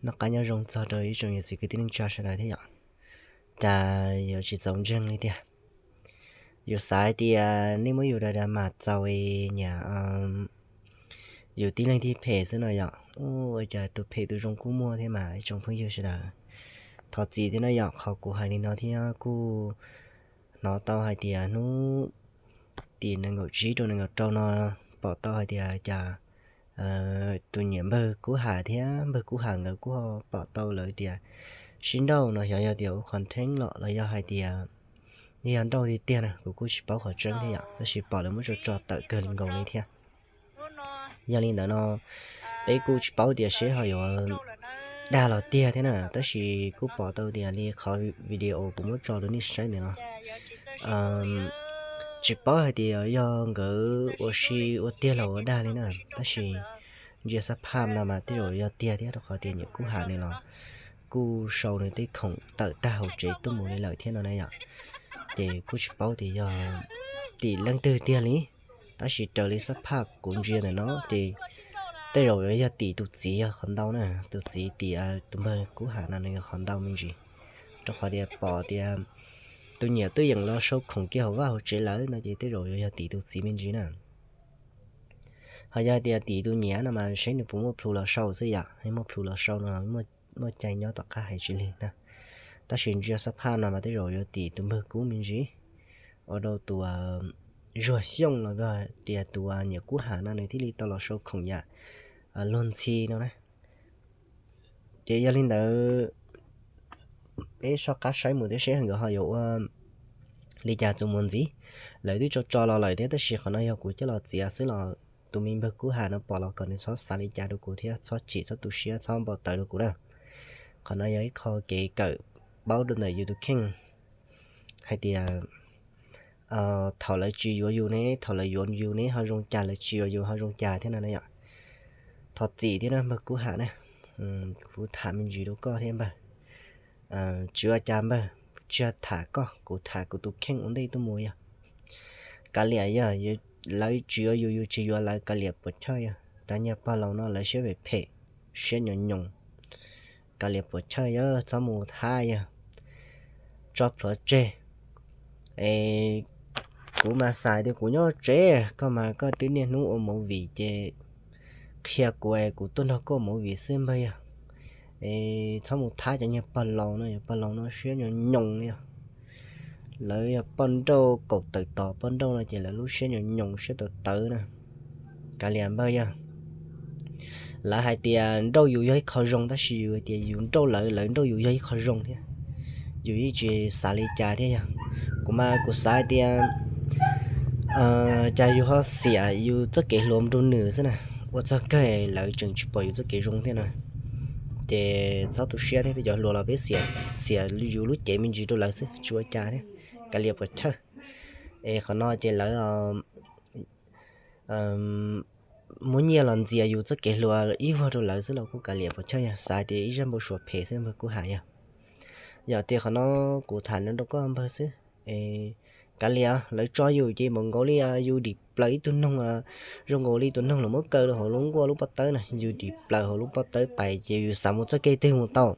Noj qab nyob zoo txog rau ib tsoom niam txiv kwv tij neej tsa sawv daws thiab yom. Cas yuav tsis txaus ntseeg li tiag. Yus xav hais tias nej muab yus da da mas txaus nyiam yus tib leeg tib phem xwb no yom. Ua cas tus phem tus zoo kuj muaj thiab mas ib tsoom phooj ywg sawv daws. Thov txim thiab no yom, qhov kuv hais li no thiab kuj hnov tau hais tias hnub tim nees nkaum tsib rau nees nkaum rau no pom tau hais tias cas tus niam npawg Kub Ham thiab npawg Kub Ham nkawd kuj ho pom tau lawv tias sib nrauj no, xyov yog tias ua content los los yog hais tias yog nrauj tiag tiag na, kuv kuj tsis paub qhov tseeb thiab yom, tab sis pom lawv muab tso tso tawm kawg li nkaus li thiab. Yog li ntawd no peb kuj tsis paub tias seb ho yuav dag los tiag thiab na, tab sis kuj pom tau tias li qhov video kuv muab tso rau nej saib ntawm no tsis paub hais tias yog nkawd ua si ua tiag los ua dag li na, tab sis ntsia xab phaj no mas tej zaum yog tiag thiab, rau qhov tias niam Kub Ham nws los kuj sau nws tej khoom tawm tag hauv tsev tuaj mus li lawm thiab no na yom. Ces kuj tsis paub tias yog tim leej twg tiag li, tab sis raws li xab phaj kuv ntsia ntawm no ces tej zaum yuav yog tim tus txiv yog qhov ntau na, tus txiv tim tus npawg Kub Ham no nws yog qhov ntau me ntsis, rau qhov tias pom tias tus niam twb yeem los sau khoom kiag hauv vaj hauv tsev lawm no ces tej zaum yuav yog tim tus txiv me ntsis na. Ho yog tias tim tus niam no mas seb nws puas muaj plhus los sau xwb yom, muaj plhus los sau no muaj cai nyob tom qab hais tsis lig na. Tab sis ntsia xab phaj no mas tej zaum yuav tim tus npawg Kub me ntsis, ua rau tus Zuag Xyooj los tias tus niam Kub Ham no nws thiaj li tau los sau khoom yam luag ntxhi no na. Ces yog li ntawd peb soj qab saib mus thiab seb nkawd ho yuav ua li cas txuas mus ntxiv. Lawv twb tso tso los lawm thiab, tab sis qhov no yog kuv coj los txiav xwb los tus me npawg Kub Ham no pom los kom nws txhob xav li cas rau kuv thiab txhob chim txhob tu siab txhob npau taws rau kuv na. Qhov no yog ib qho kev kawm paub rau ntawm yus tus kheej hais tias thaum lawv tsis yuav yus ne, thaum lawv yuav yus ne ho zoo cas, lawv tsis yuav yus ho zoo cas thiab no na yom. Thov txim thiab na npawg Kub Ham na, kuv tham me ntsis rau koj thiab npawg. Tsis ua cas npawg, tsis yog tham koj, kuv tham kuv tus kheej ua ntej tuaj mus yog kav liam yog lawv tsis yuav yus, yus tsis yuav lawv, kav liam puas chawj yog. Cov niag pog laus no lawv siab phem phem, siab nyoos nyoos, kav liam puas chawj yog txhob mus thab yog tso plhuav tseg. Es kuv mas xav tias kuv nyob tsev, koj mas koj twb niaj hnub ua movie ces qhia kuv es kuv tuaj nrog koj ua movie xwb npawg yog. Es txhob mus thab cov niag pog laus no, yog pog laus no siab nyoos nyoos li yog. Lawv yog poj nrauj kaum tawm tod poj nrauj no ces lawv lub siab nyoos nyoos siab tawv tawv na. Kav liam npawg yog. Lawv hais tias nrauj yus yog ib qho zoo, tab sis yus hais tias yus nrauj lawv, lawv nrauj yus yog ib qho zoo thiab. Yus yeej tsis xav li cas thiab yog. Kuv mas kuv xav hais tias cas yus ho xiam yus txoj kev hluas rau nws xwb na. Ua txog kawg lawv tseem tsis pom yus txoj kev zoo thiab na. Ces txhob tu siab thiab, peb cov hluas los peb xiam, xiam yus lub cev me ntsis rau lawv xwb tsis ua cas thiab. Kav liam puas chawj. Es qhov no ces lawv muab nyiaj los ntxias yus txoj kev hluas ib vuag rau lawv xwb los kuj kav liam puas chawj yog, xav tias ib zaj npau suav phem xwb npawg Kub Ham yog. Yog tias qhov no kuv tham no rau koj npawg xwb. Kav liam lawv tso yus ces npaum nkaus li yus dim plaws ib tug noog, zoo nkaus li tus noog los muab kaw rau hauv lub nkuaj lub pob tawb na, yus dim plaws hauv lub pob tawb pais ces yus xav mus txoj kev twg mus tau.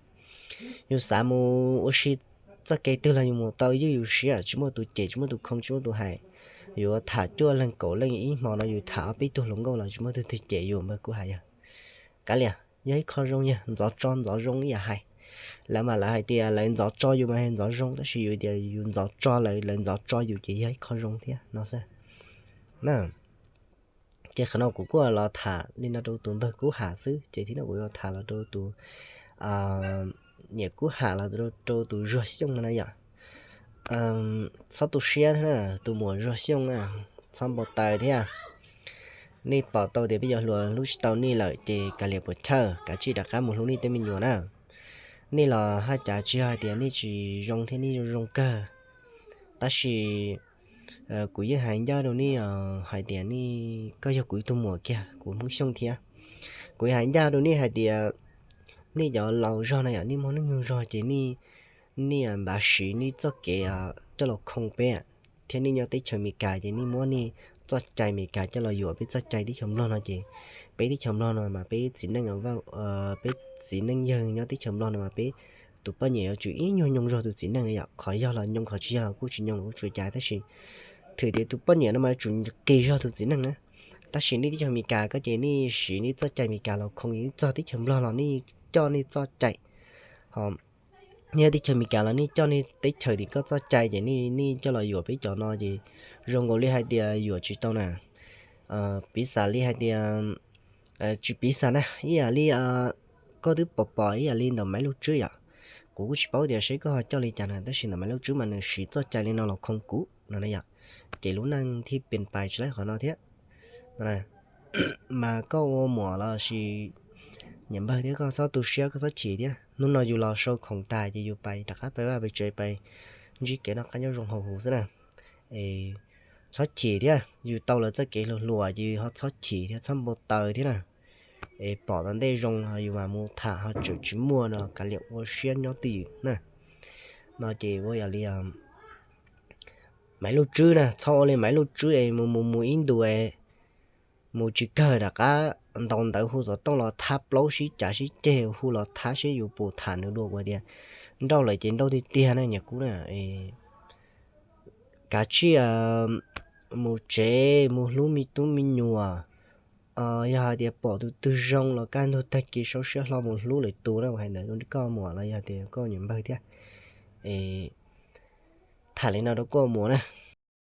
Yus xav mus ua si txoj kev twg los yus mus tau, ywj yus siab, tsis muaj tus cem tsis muaj tus khoo tsis muaj tus hais. Yus tham cuaj leeg kaum leej ib hmo no yus tham ob peb tug hluas nkauj los tsis muaj tug twg cem yus npawg Kub Ham yog. Kav liam yog ib qho zoo yog, ntxov tso ntxov zoo ib yam hais. Lawv mas lawv hais tias lawv ntxov tso yus mas ntxov zoo, tab sis yus tias yus ntxov tso lawv, lawv ntxov tso yus ces yog ib qho zoo thiab no xwb na. Ces qhov no kuv kuj los tham li no rau tus npawg Kub Ham xwb, ces thib no kuv yuav tham los rau tus niam Kub Ham los rau tus Zuag Xyooj no na yom. Txhob tu siab thiab na, tus muam Zuag Xyooj na, txhob npau taws thiab. Nej pom tau tias peb cov hluas hlub tsis tau nej lawm ces kav liam puas chawj, kav tsij rov qab mus hlub nej tej me nyuam na. Nej los haj cas tsis yog hais tias nej tsis zoo thiab, nej zoo zoo kawg. Tab sis kuv yeej hais ncaj rau nej hais tias nej, koj yog kuv ib tug muam kiag, kuv Hmoob Xyooj thiab. Kuv yeej hais ncaj rau nej hais tias nej cov laus zog na yom, nej muaj hnub nyoog zog ces nej, nej npav siv nej txoj kev coj los khoo peb, thiab nej nyob teb chaws Amelikas ces nej muab nej txoj cai Amelikas coj los yuam peb txoj cai teb chaws Nplog no ces peb teb chaws Nplog no mas peb txiv neej, peb txiv neej yawg nyob teb chaws Nplog no mas peb tus poj niam yuav tsum ib nyuag nyoo zog tus txiv neej li yom. Qhov yog los nyoo, qhov tsis yog los kuj tsis nyoo los kuj tsis ua cas, tab sis thwm tias tus poj niam no mas yuav tsum qis zog tus txiv neej na. Tab sis nej teb chaws Amelikas ko ces nej siv nej txoj cai Amelikas los khoom, nej txog teb chaws Nplog los nej coj nej txoj cai, ho nej teb chaws Amelikas los nej coj nej teb chaws tim koj txoj cai ces nej coj los yuam peb cov no ces zoo nkaus li hais tias yuam tsis tau na. Piv xam li hais tias, tsis piv xam na, ib yam li koj twb pom pom ib yam li ntawm Maiv Lauj Tswb yom. Kuv kuj tsis paub tias seb koj ho coj li cas na, tab sis ntawm Maiv Lauj Tswb mas nws siv txoj cai li no los khoom kuv no na yom. Ces lub neej thiaj pes pais tsis laib qhov no thiab. Mas koj ua muam los sis niam npawg thiab koj txhob tu siab, koj txhob chim thiab. Hnub no yus los sau khoom tag ces yus pais rov qab pais vaj pais tsev, pais ntsib kev noj qab nyob zoo hauv huv xwb na. Txhob chim thiab, yus tau lawv txoj kev hluas hluas ces yus ho txhob chim thiab, txhob npau taws thiab na. Es pom tau ntej zoo yus mam mus tham, ho tseem tsis muaj no kav liam ua siab nyob twj ywm na. No ces ua yam li Maiv Lauj Tswb na, txhob ua li Maiv Lauj Tswb es mus mus mus ib ntus es mus tsis kawg rov qab ntaus ntawv hu xov tooj los thab plaub sib cav sib ceg, hu los thab seb yus puas tham nws dua. Kuv tias nrauj lawm ces nrauj tiag tiag na niam kub na. Kav tsij mus tsev mus hlub me tub me nyuam. Yog hais tias pom tus twg zoo los kaj ntug tag kis sau siab hlo mus hlub lwm tus na, hais ntawd rau koj muam los yog tias koj niam npawg thiab. Es tham li no rau koj muam na.